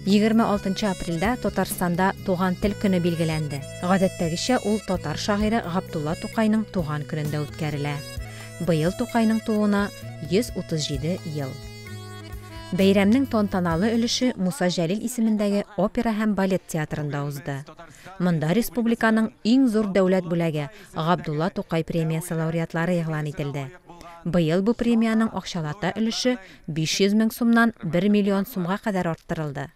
26 апрельдә Татарстанда Туган тел көне билгеләнде. Гадәттәгечә, ул татар шагыйре Габдулла Тукайның туган көнендә үткәрелә. Быел Тукайның тууына 137 ел. Бәйрәмнең тантаналы өлеше Муса Җәлил исемендәге опера һәм балет театрында узды. Монда республиканың иң зур дәүләт бүләге, Габдулла Тукай премиясе лауреатлары игълан ителде. Быел бу премиянең акчалата өлеше 500 мең сумнан 1 миллион сумга кадәр арттырылды.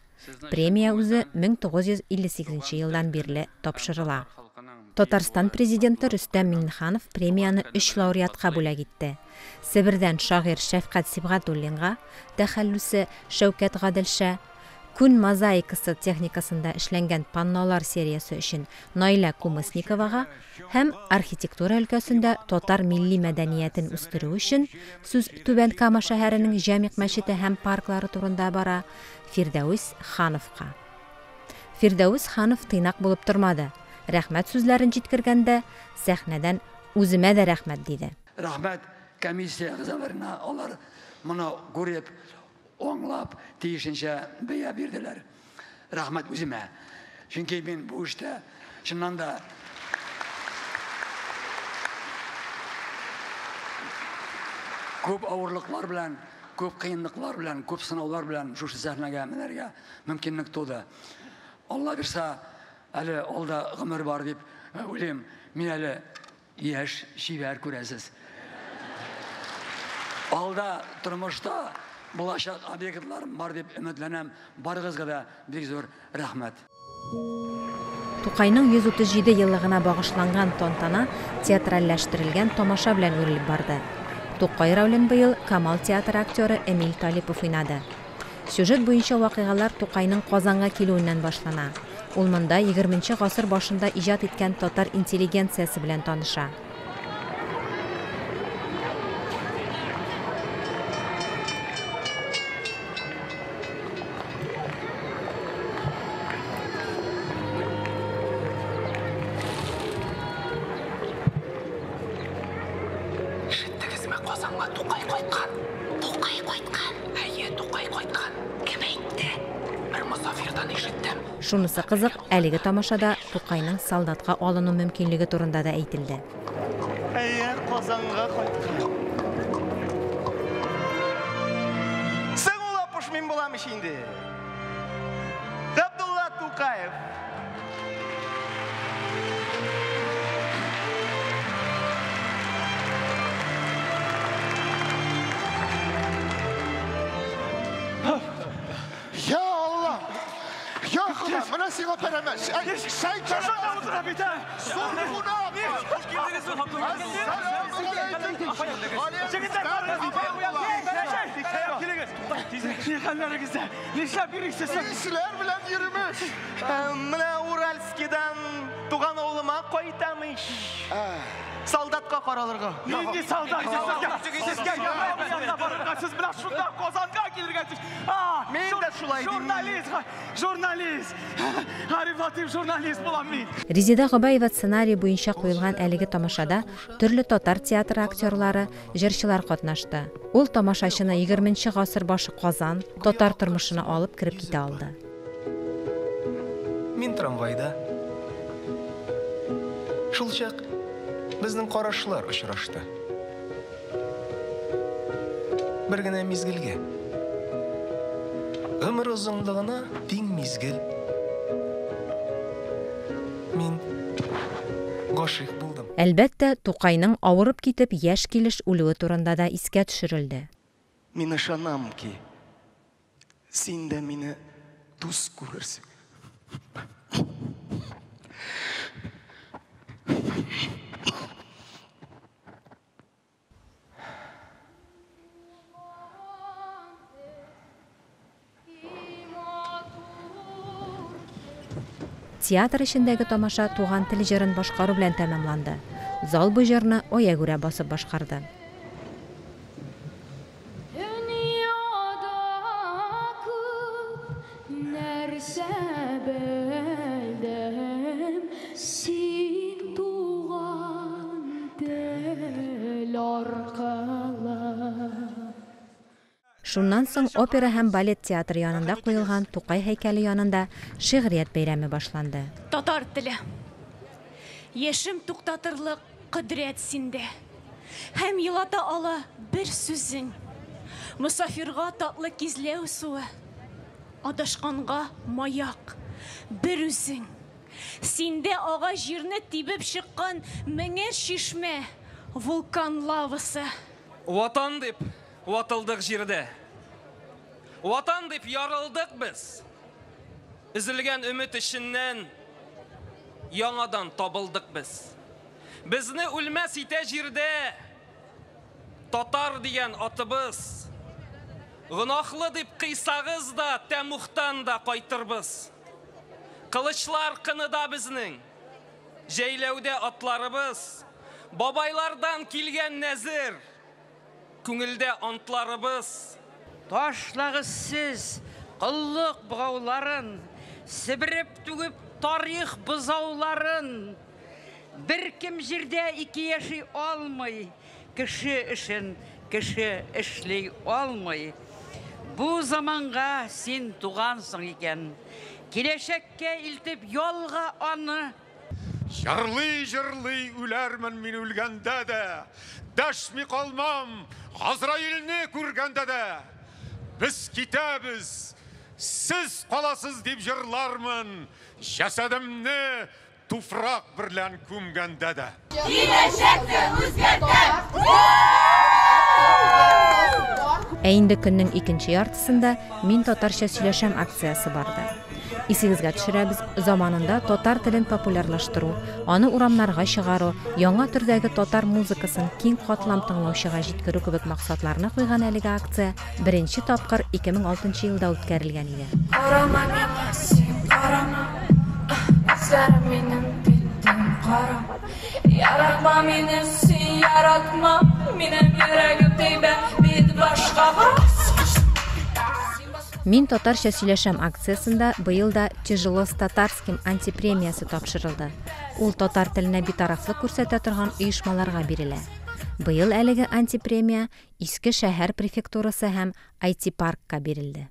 Премия үзе 1958 елдан бирле тапшырыла. Татарстан Президенты Рөстәм Миңнеханов премияне өч лауреатка бүләк итте. Себердән шагыйрь Шәфкать Сибгатуллинга, тәхәллүсе Шәүкәт Гаделша, күн мозаикасы техникасында эшләнгән паннолар сериясе өчен Наилә Кумысниковага һәм архитектура өлкәсендә татар милли мәдәниятен үстерү өчен, сүз Түбән Кама шәһәренең Җәмигъ мәчете һәм парклары турында бара, Фирдәвес Хановка. Фирдәвес Ханов тыйнак булып тормады, рәхмәт сүзләрен җиткергәндә, сәхнәдән Үземә дә рәхмәт, диде. Рәхмәт комиссия әгъзаларына, алар моны күреп, аңлап, тиешенчә бәя бирделәр. Рәхмәт үземә. Чөнки мин бу эштә чыннан да күп авырлыклар белән, күп кыенлыклар белән, күп сынаулар белән шушы сәхнәгә менәргә мөмкинлек туды. Алла бирса, әле алда гомер бар дип уйлыйм. Мин әле яшь, чибәр күрәсез. Алда тормышта булачак объектларым бар дип өметләнәм. Барыгызга да бик зур рәхмәт. Тукайның 137 еллыгына багышланган тантана театральләштерелгән тамаша белән үрелеп барды. Тукай ролен быел Камал театры актеры Эмиль Талипов уйнады. Сюжет буенча вакыйгалар Тукайның Казанга килүеннән башлана. Ул монда егерменче гасыр башында иҗат иткән татар интеллигенциясе белән таныша. Ишеттегезме, Казанга Тукай кайткан. Тукай кайткан. Әйе, Тукай кайткан. Кем әйтте? Бер мосафирдан ишеттем. Шунысы кызык, әлеге тамашада Тукайның солдатка алыну мөмкинлеге турында да әйтелде. Әйе, Казанга кайткан. Соң ул Апуш мин булам ич инде. Габдулла Тукаев. Я Алла! Я Хода! Менә сиңа пәрәмәч! Әй, шәй Шушында утыра бит, ә! Зур кунак! Хуш килдегез, Җегетләр, Килегез! Тизрәк, ни хәлләрегездә? Нишләп йөрисез? Нишләр белән йөримеш? Менә Уральскидан туган авылыма кайтам ич. Солдатка каралырга. Нинди солдат? Сезгә ярамый анда барырга. Сез менә шунда Казанга килергә тиеш. Мин дә шулай дим. Журналист, журналист. Гариф Латыйф журналист булам мин. Резеда Гобәева сценарие буенча куелган әлеге тамашада төрле татар театры актерлары, җырчылар катнашты. Ул тамашачыны егерменче гасыр башы Казан, татар тормышына алып кереп китә алды. Мин трамвайда. Шулчак безнең карашлар очрашты. Бер генә мизгелгә. Гомер озынлыгына тиң мизгел. Мин гашыйк булдым. Әлбәттә, Тукайның авырып китеп, яшь килеш үлүе турында да искә төшерелде. Мин ышанам ки, син дә мине дус күрерсең. Театр эчендәге тамаша Туган тел җырын башкару белән тәмамланды. Зал бу җырны аягүрә басып башкарды. Дөньяда күп нәрсә белдем, син туган тел аркылы. Шуннан соң опера һәм балет театры янында куелган Тукай һәйкәле янында шигърият бәйрәме башланды. Татар теле. Яшем туктатырлык кодрәт синдә. Һәм елата ала бер сүзең. Мосафирга татлы кизләү суы. Адашканга маяк. Бер үзең. Синдә ага җирне тибеп чыккан меңәр чишмә, вулкан лавасы. Ватан дип ватылдык җирдә. Ватан дип ярылдык без. Өзелгән өмет эченнән яңадан табылдык без. Безне үлмәс итә җирдә татар дигән атыбыз. Гөнаһлы дип кыйсагыз да, тәмугтан да кайтырбыз. Кылычлар кыныда безнең. Җәйләүдә атларыбыз. Бабайлардан килгән нәзер. Күңелдә антларыбыз. Ташлагыз сез коллык богауларын, себереп түгеп тарих бозауларын. Беркем җирдә ике яши алмый, кеше эшен кеше эшли алмый. Бу заманга син тугансың икән, киләчәккә илтеп ялга аны. Җырлый-җырлый үләрмен мин үлгәндә дә, Дәшми калмам Газраилне күргәндә дә. Без китәбез, сез каласыз дип җырлармын, Җәсәдемне туфрак берлән күмгәндә дә. Киләчәкне үзгәртәм! Ә инде көннең икенче яртысында Мин татарча сөйләшәм акциясе барды. Исегезгә төшерәбез, заманында татар телен популярлаштыру, аны урамнарга чыгару, яңа төрдәге татар музыкасын киң катлам тыңлаучыга җиткерү кебек максатларны куйган әлеге акция беренче тапкыр 2006 елда үткәрелгән иде. Карама миңа син карама, Күзләрем минем биттем кара. Яратма мине син яратма, Минем йөрәгем тибә бит башкага. Мин татарча сөйләшәм акциясендә быел да Тяжело с татарским антипремиясе тапшырылды. Ул татар теленә битарафлык күрсәтә торган оешмаларга бирелә. Быел әлеге антипремия Иске шәһәр префектурасы һәм IT-паркка бирелде.